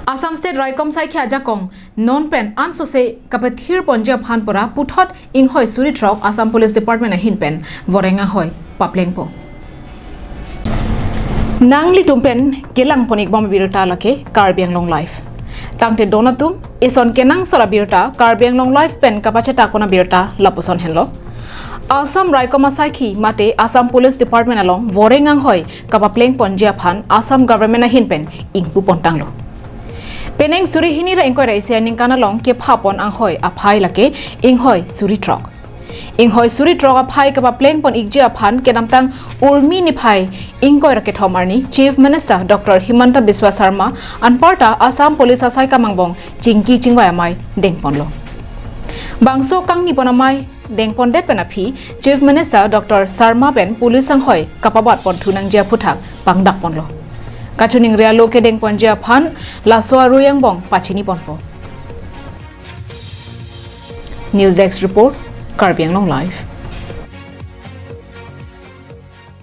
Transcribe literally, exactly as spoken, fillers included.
Assam State Raikom asaikhi ajakong non pen ansose kapathir ponji aphan pura puthot inghoi suri throk Assam Police Department ahin pen voreng anghoi paplengpo. Nanglitum pen kelang pon-ik bom abirta lake Karbi Anglong Live. Tangte don atum, ison kenangsot abirta Karbi Anglong Live pen kapachetak pon abirta lapuson henlo. Assam Raikom asaikhi mate Assam Police Department along voreng anghoi kapapleng ponji aphan Assam Government ahin pen ingpu pontanglo. Penang suri hini ra ingkoi ra isi aningkan along kepha pon anghoi aphai lake inghoi suri throk. Inghoi suri throk aphai kapapleng pon-ikji aphan kedamtang Urmi niphai ingkoi ra kethom arni Chief Minister Doctor Himanta Biswa Sarma anparta Assam Police asaikam angbong chingki chingvai amei dengponlo. Bangso kangni pon amei dengpondet pen aphi Chief Minister Doctor Sarma pen police anghoi kapabat ponthu nangji aphuthak pangdak ponlo. Kachiningri alo kedeng ponji aphan laso arui angbong pachini ponpo. News Desk Report, Karbi Anglong Live.